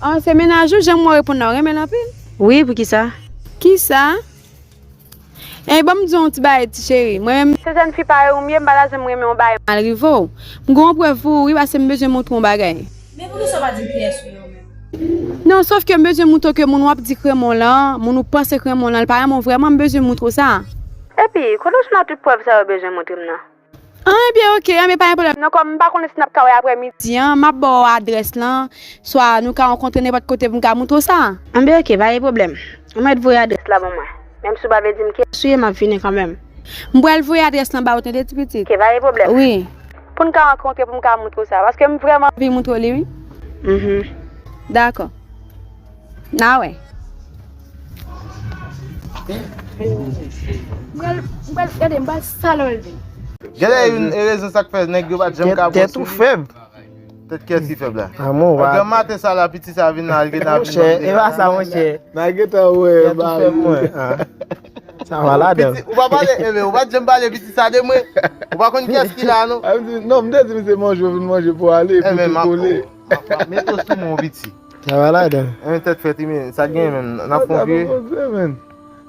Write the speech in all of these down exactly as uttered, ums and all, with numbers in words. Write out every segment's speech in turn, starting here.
An, se mennaj ou, jan mwen reponn la, ou renmen l anpil? Wi, poukisa? Kisa? Ey, ban m di w yon ti bagay, ti cheri. Mwen menm, se jèn fi parèy ou m ye, m pa ta janm renmen yon bagay mal rive w. M gen yon prèv pou ou, wi, paske m bezwen montre w yon bagay. Men poukisa w pa di m kiyès ou ye ou menm? Non, sòf ke m bezwen montre w ke moun w ap di k renmen w lan, moun ou panse k renmen w lan, li pa renmen w vrèman, m bezwen montre w sa. Epi, kote w jwenn tout prèv sa yo bezwen montre m nan? Anben, oke, anben, pa gen pwoblèm. Non, kòm m pa konnen si n ap ka wè aprèmidi an, m ap ba w adrès lan, swa nou ka rankontre nenpòt kote pou m ka montre w sa. Anben, oke, pa gen pwoblèm. Ou mèt voye adrès la ban mwen. Menm si w pa vle di m kiyès ou ye, m ap vini kanmenm. M pral voye adrès lan ba ou, tande, ti pitit. Oke, pa gen pwoblèm. Wi. Pou n ka rankontre, pou m ka montre w sa. Paske m vrèman anvi montre w li, wi. Mhm. Dakò. N a wè. M pral, m pral, gade, m pral salòl li. Gade youn rezon sa k fè nèg yo pa t janm ka bon sou li. Tèt ou fèb. Tèt kiyès ki fèb la? Amon, wa. Granm maten sa la, piti sa vin la, al gentan ap vin. Monchè, e pa sa, monchè. N a gentan wè, tèt ou fèb, mwen. Sa va ladan. Piti, ou pa pale, e men, ou pa t janm pale piti sa de mwen. Ou pa konn kiyès ki la, non? A, m di, non, m te di misye manje, w vin manje pou ale, epi tou kole. M ap, m ap mete w sou mwen, piti. Sa va ladan. Yon tèt fèt, men sa gen menm. N ap fè yon vye.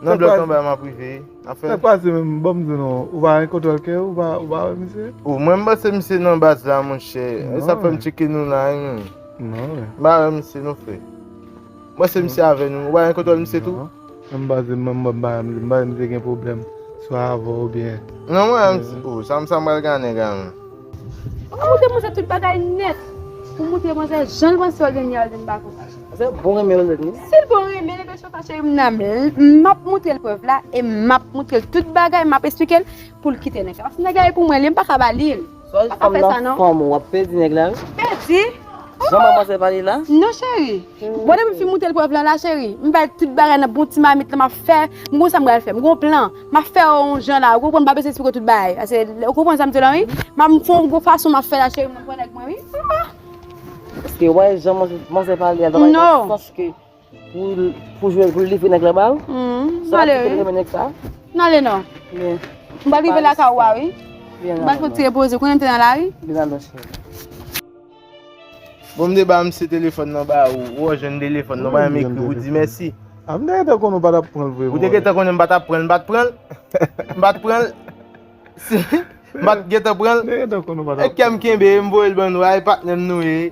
Nan blòk anba, m ap rive. N ap fè. Sa k pase menm? Ban m di non. Ou pa gen kontwòl kè, ou pa, ou pa wè misye? O, mwen, m panse misye nan baz la, monchè. E sa fè m tcheke nou la, wi, menm. Non, wi. M pa wè misye, non, frè. M panse misye avè nou. Ou pa gen kontwòl misye tou? Non. Menm baz, menm, menm, m pa, m pa, m te gen pwoblèm. Swa avè w oubyen. Non, mwen, m di, o, sa, sa m pral gade, nèg la, menm. Ou montre manzè tout bagay nèt. Ou montre manzè jan l panse w, Daniel, m pa konprann. Se bon renmen l nèt, wi. Si l bon renmen l, ebyen, chòfa cheri m nan men l, m ap montre l prèv la, e m ap montre l tout bagay, m ap esplike l pou l kite nèg la. Paske nèg la e pou mwen li, m pa ka ba li l. Pa ka fè sa, non. Fanm ou ap pèdi nèg la, wi. Pèdi? Jan manman se pale la? Non, cheri. Bon, depi m fin montre l prèv lan la, cheri, m bay tout bagay nan bon ti mamit la, m ap fè, m gon sa m pral fè, m gon plan. M ap fè yon jan la, ou konprann, m pa bezwen esplike w tout bagay. Paske, ou konprann sa m di w la, wi? M ap fè yon gwo fason, m ap fè la, cheri, m pran nèg mwen, wi. Ah! Paske, wè, jan manzè, manzè pale a, nan sans ke pou, pou jwe, pou livre nèg la ba l. Sa va kite renmen nèg sa. N ale non. M pral rive lakay ou a, wi. M pral fè yon ti repoze, konnen m te nan lari. Byen alò, cheri. Bon, m te ba misye telefòn nan ba ou, ou jwenn telefòn nan, ou pa menm ekri pou di mèsi. A, m te gentan konnen w pa t ap pran l vre. Ou te gentan konnen m pa t ap pran l, m pa t pran l. M pa t pran l. Si, m pa t gentan pran l. M te gentan konnen w pa t ap pran l. E kè m kenbe, m voye l ban nou, ay patnè m nou ye.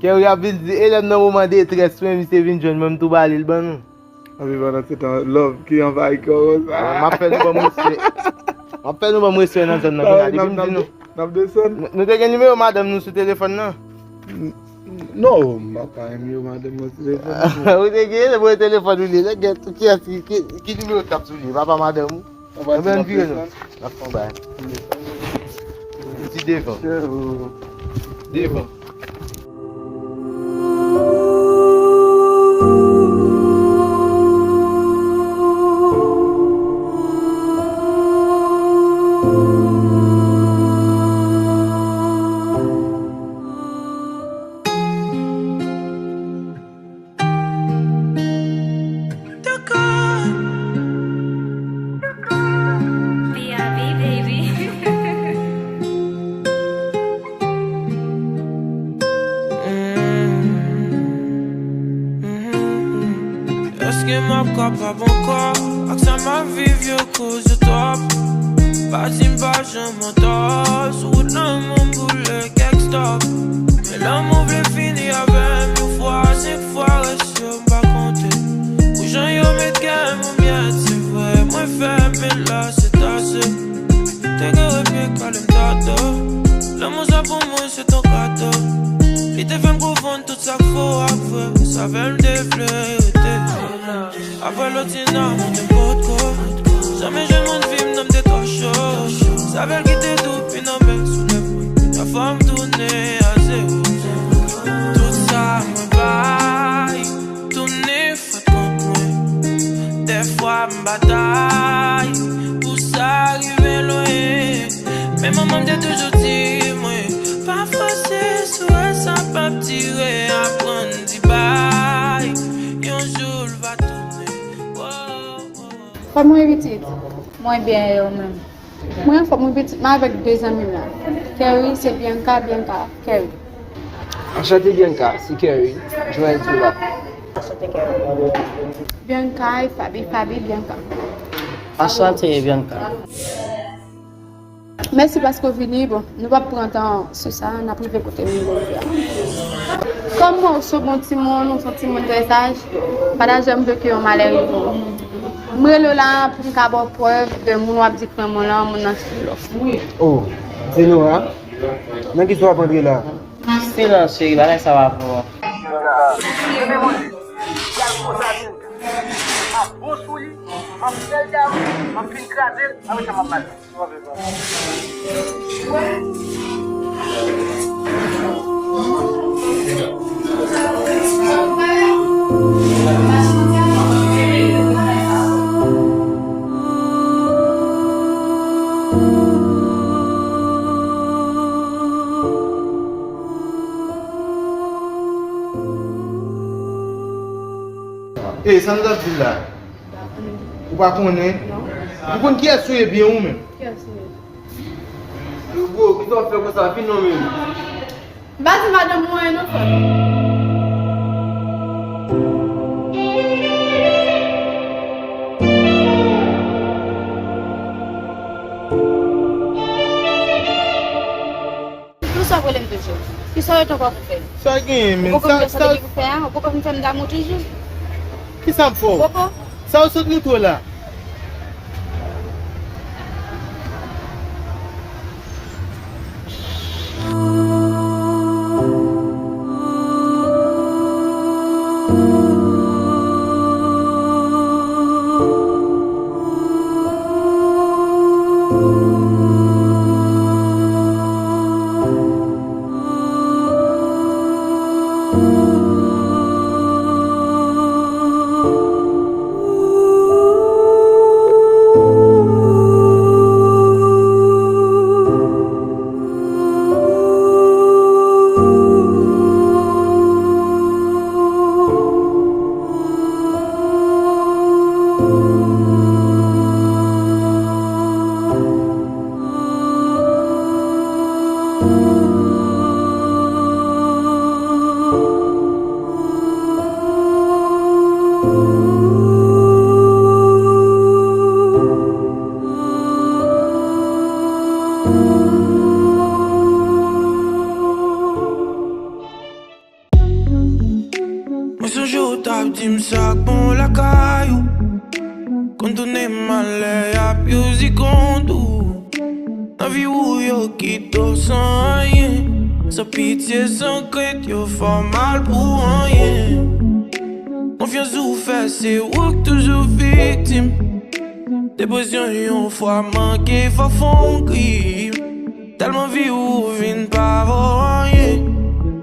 Kè w ap vin di, e lè m nan moman detrès mwen, misye vin jwenn mwen, m tou ba li l ban nou. Epi pandan se tan, love ki anvayi kò w konsa. M ap fè nou ban m respè. M ap fè nou ban m respè nan zòn nan, vin la, depi m di nou. N ap desann. Nou, nou te gen nimewo madanm nou sou telefòn nan? N-, non, m pa gen nimewo madanm mwen sou telefòn. Ou te gen, se pou telefòn ou li. Nèg gen kiyès ki, ki, ki nimewo k ap sou li? Papa madanm ou? Anben, n vire non. N ap fè yon bagay. Ti devan. Devan. Èske m ap kapab ankò ak sa m ap viv yo? Koze twòp. Pa di m pa janm antò. Sou wout lanmou m boule kèk stòp. Men lanmou vle fini avè m yon fwa, senk fwa rès yo m pa konte. Pou jan yo met kè m an myèt, se vre mwen fèb, men la se ase. Te gen repye kale m ta do. Lanmou sa pou mwen se t on kado. Li te fè m konprann tout sa k fo ak vre. Savè m te vle rete. Apre lòt ti nan monte potko. Janm jwenn moun vi m nan m te twò cho. Savè l kite tou pi nan men soulèv mwen. Kounya fò m tounen a zewo. Tout sa mwen bay tounen fòt kont mwen. Dèfwa m batay pou sa rive lwen. Men manman m te toujou di mwen, pa fòse sou sa p ap dire, aprann di bay, yon jou l va tounen. Wo, wo, wo. Kòman w ye pitit? Mwen byen, e ou menm? Mwen anfòm wi pitit, mwen avèk de zanmi m la. Kerry, se Bianca, Bianca, Kerry. Anchante Bianca, se Kerry, Joel Dula. Anchante Kerry. Bianca e Faby, Faby, Bianca. Anchante Bianca. Mèsi paske w vini. Bon, nou p ap pran tan sou sa, n ap rive kote nou vle rive a. Kòm mwen, ou se yon bon timoun, ou se yon timoun trè saj, pa ta janm vle ke yon malè rive w. M rele w la pou m ka ba w prèv de moun w ap di k renmen w lan, moun nan se lòf. Oh, Zenora, nan kisa w ap antre la? Silans, cheri, bagay sa pa pou ou. Kenbe manje. Y al konsa, Bianca. M ap bon sou li, m ap fè l daw, m ap fin kraze l, apre sa m ap ba l. Ey, sa nou t ap di la? Ou pa konnen? Non. Ou konn kiyès ou ye byen ou menm? Kiyès ou ye? Yo, bro, kisa w ap fè konsa? Vin non menm. M pa di madanm ou anyen non, frè m. Pou sa w rele m toujou? Kisa w ret ankò pou fè? Sa genyen, men? Ou poko vin fè sa w te gen pou fè a? Ou poko vin fè m damou toujou? Kisa m fè w? Poko? Sa w sot montre w la? Mwen sonje w t ap di m sa k bon lakay ou. Konn tounen malè y ap youri kont ou. Nan vi w yo kite w san anyen. San pitye, san krent, yo fè w mal pou anyen. Konfyans ou fè, se ou k toujou viktim. Depresyon yon fwa manke, fò fè w krim. Tèlman vi w vin pa vo anyen.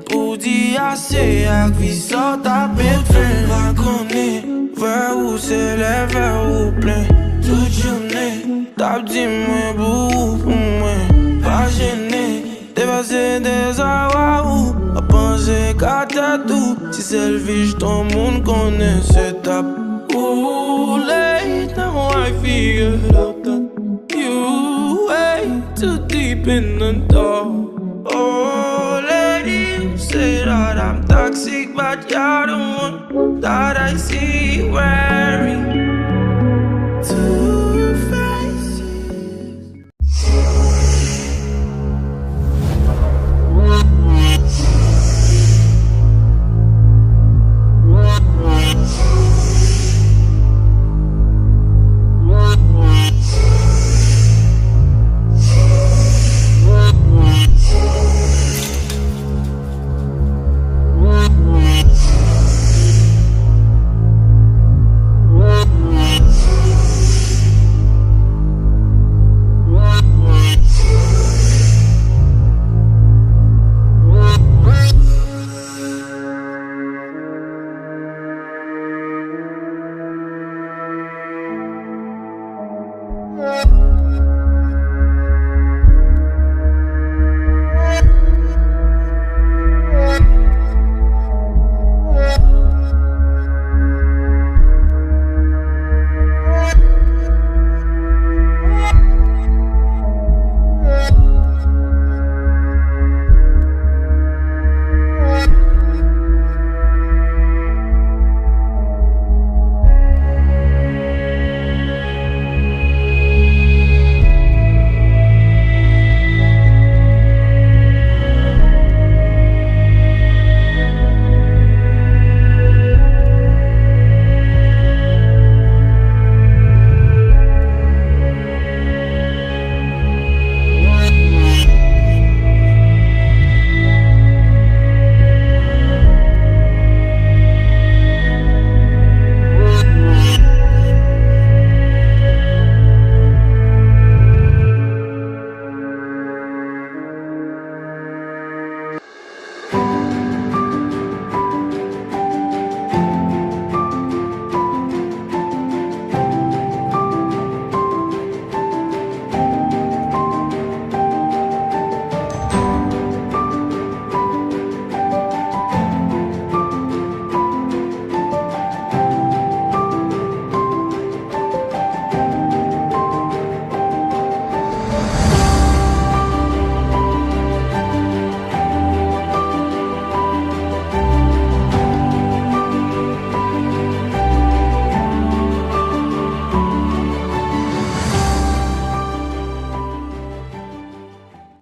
Pou di ase ak vi sa w t ap met fen. Pa konnen, vè ou se lè vè ou plen. Tout jounen, t ap di mwen pou ou, pou mwen. Pa jennen, depase dezwa ou. Pa panse ka tèt ou. Si sèl vi w t on moun konnen se t ap ou late, now I figure it out that you way too deep in the dark. Oh, lady, you say that I'm toxic, but you're the one that I see right